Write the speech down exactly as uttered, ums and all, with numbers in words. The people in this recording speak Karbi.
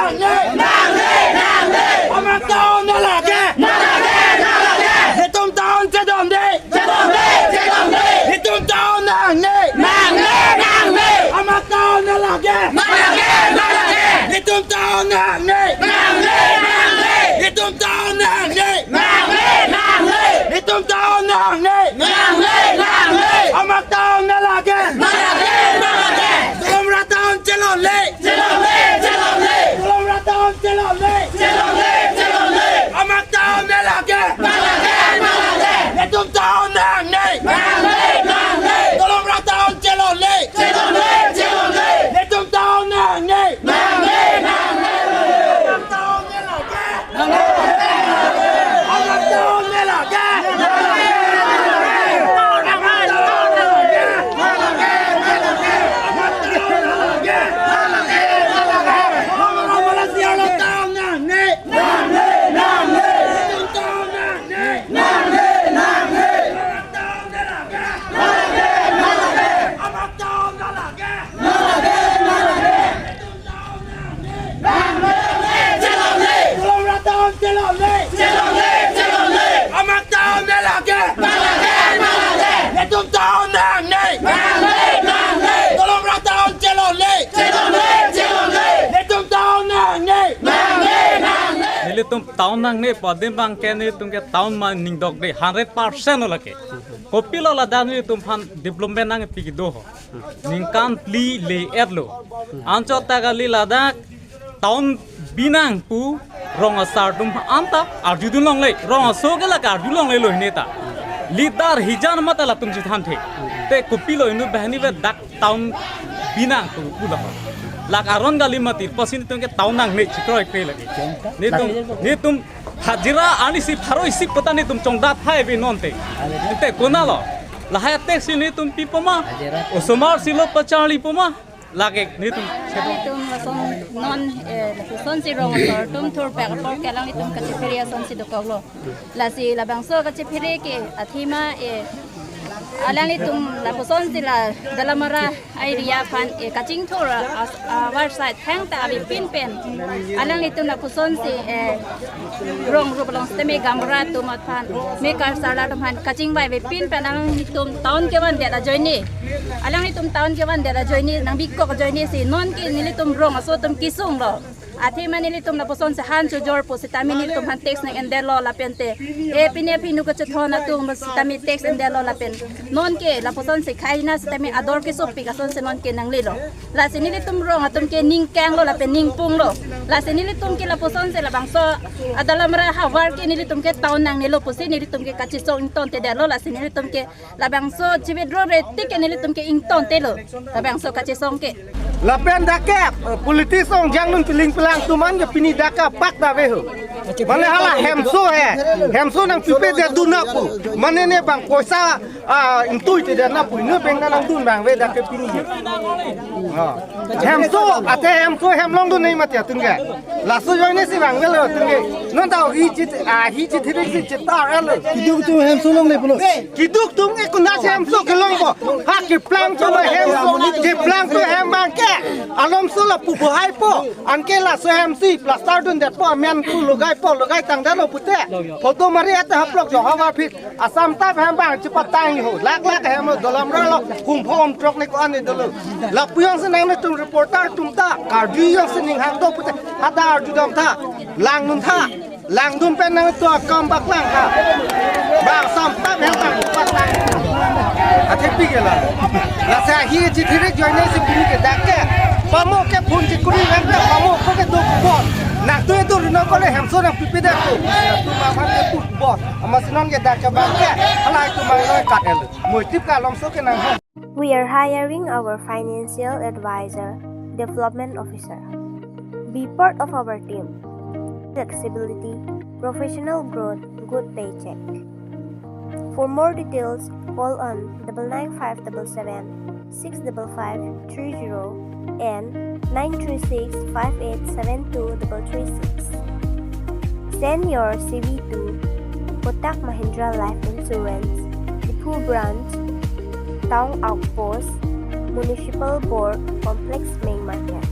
Nangne, nangne, nangne. Amat town nalage. Nalage, nalage. Netum town chedonde. Chedonde, chedonde. Netum town nangne. Nangne, nangne. Amat town nalage. Nalage, nalage. Netum town nangne. Nangne, nangne. Netum town nangne. Nangne, nangne. Netum town nangne. Nangne, nangne. Amat town nalage. Nalage, nalage. Dolomra town chelongle. Chelongle, chelongle. Dolomra town chelongle. Chelongle, chelongle. Amat town nalage. Nalage, nalage. Netum town nangne. Nangne, nangne. Dolomra town chelongle. Chelongle, chelongle. Netum town nangne. Nangne, nangne. Amat town nalage. Amat town nalage. Chelongle, chelongle. Chelongle, chelongle. Amat town nalage. Nalage, nalage. Netum town nangne. Nangne, nangne. Dolomra town chelongle. Chelongle, chelongle. Netum town nangne. Nangne, nangne. Nelitum town nangne pu adim abang ke nelitum ke town ma ningdok de hundred percent lo lake. Kopilo ladak nelitum aphan development nangpi kedo ho. Ningkan phli le-et lo. Anchot ta kali ladak town binong pu rong asar atum anta arjudun longle. Rong aso ke lake arju longle lo hini ta. Leader hijan mata latum chethanthe. Te kopilo inut banghini ave dak town binong pu pulo. Lake aron kali mati pusi netum ke town nangne chikroikre lake. Netum, netum hajira arnisi pharo isi kota netum chongdat hai ave nonte. Te konatlo? Lahai tax netum pipo ma? Hajira. Osomar si lo pacharlipo ma? Lake netum. Netum lason non, eh, lasonsi rong asar atum thurpek apor ke alanglitum kachephere asonsi dokoklo. Lasi labangso kachephere ke athema, eh, alanglitum lapusonsi la Dalamara area aphan, eh, kachingthur a, a, avarsai thangta avepin pen. Alanglitum lapusonsi, eh, rong rup along sitame gaonbura atum aphan, mekar sarla atum aphan kachingvai avepin pen alanglitum town kevandet ajoine. Alanglitum town kevandet ajoine, nangbikok ajoine si nonke nelitum rong aso atum kesunglo. Athema nelitum lapusonsi han chojor pusitame nelitum aphan tax nang-endetlo lapente. E pine phinu kachethon atum pusitame tax endetlo lapen. Nonke lapusonsi khaina sitame ador kesopik asonsi nonke nanglelo. Lasi nelitum rong atum ke ningkanglo lapen ningpunglo. Lasi nelitum ke lapusonsi labangso a Dalamara havar ke nelitum ke town nangnelo pusi nelitum ke kachesong ingtontedetlo lasi nelitum ke labangso chividro re tik ke nelitum ke ingtontelo. Labangso kachesong ke. Lapen dak ke, eh, politics ong jangnun piling pilang atum an ke pini dak ke pak ta ave ho. Mane hala hemso he. Hemso nangpipedet dun nang pu. Mane ne bang poisa, ah, ingtuitedet nang pu. Ne bang nangdun abang ave dak ke pini. Ah. Hemso, ate hemso hem longdun nai mati atum ke. Laso ajoine si abang avelo atum ke. Non ta hi chit, ah, hi chit hi si chit ta avelo. Keduk atum hemso longle pulo. Keduk atum ke konatsi hemso kelongpo. Ha keplang atum hemso. Keplang atum hem abang ke. Alomso lapu bohaipo. Anke laso hem si plaster dundetpo. Amen pu logaipo. Logai tangdetlo pute. Photo mari ate haplok jo havar phit. Assam ta hem abang chepatang ho. Lak lak hem lo Dalamara lo. Kumphom trok ne ko-an ne dolo. Lapu jongsi nangnetum reporter atum ta. Karbi jongsi ning hang do pute. Hadak arjudam tha. Langdun tha. Langdun pen nangtum akam paklang tha. Bang Assam ta hem abang chepatang. Athe pi ke la. Lasi hi chit hi re joine si pini ke dak ke. Pamo ke phone chikuri abang ke pamo ko ke do bon. Nangtum edo rino ko le hemso nangpipedet ko. Nangtum ma phan ke pu bon. Amatsi non ke dak ke abang ke. Halahai atum abang lo kat el. Moitip ke alomso ke nang. We are hiring our financial advisor, development officer. Be part of our team. Flexibility, professional growth, good paycheck. For more details, call on double nine five double seven six double five three zero and nine three six five eight seven two double three six. Send your C V to Kotak Mahindra Life Insurance, Diphu Branch, Town Outpost, Municipal Board Complex, Main Market.